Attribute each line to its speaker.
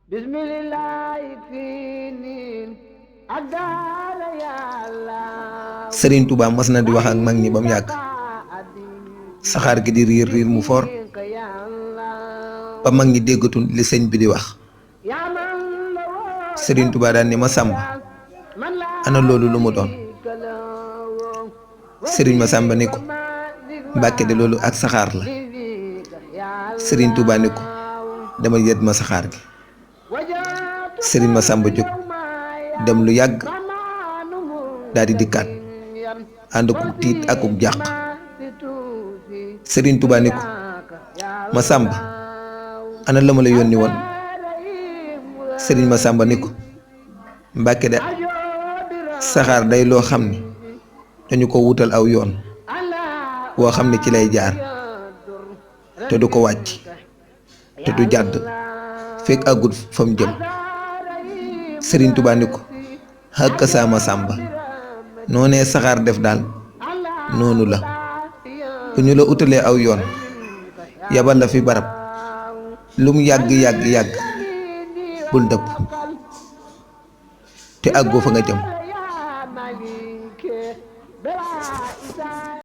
Speaker 1: bismillah fini adala ya Allah.
Speaker 2: Sëriñ Tuubaa mas na di wax ak mag ñi ba mu yàgg saxaar gi di riir riir mu for ba mag ñi déggatul li sëñ bi di wax. Sëriñ Tuubaa daan ni ma sàmba ana loolu lu mu doon. sëriñ ma sàmba ni ko mbàkke de loolu ak saxaar la. sëriñ Tuubaa ni ko dama yët ma saxaar gi. sëriñ ma sàmba jóg dem lu yàgg daal di dikkaat ànd ku tiit akuk jàq. sëriñ Tuubaa ni ko ma sàmba ana la ma la yónni woon. sëriñ ma sàmba ni ko mbàkke de saxaar day loo xam ni dañu ko wutal aw yoon woo xam ne ci lay jaar te du ko wàcc te du jàdd fekk àggut fa mu jëm. sëriñ Tuubaa ni ko xàkk saama sàmba noonee saxaar def daal noonu la bu ñu la utalee aw yoon yabal la fi barab lu mu yàgg yàgg yàgg bul dëpp te àggoo fa nga jëm.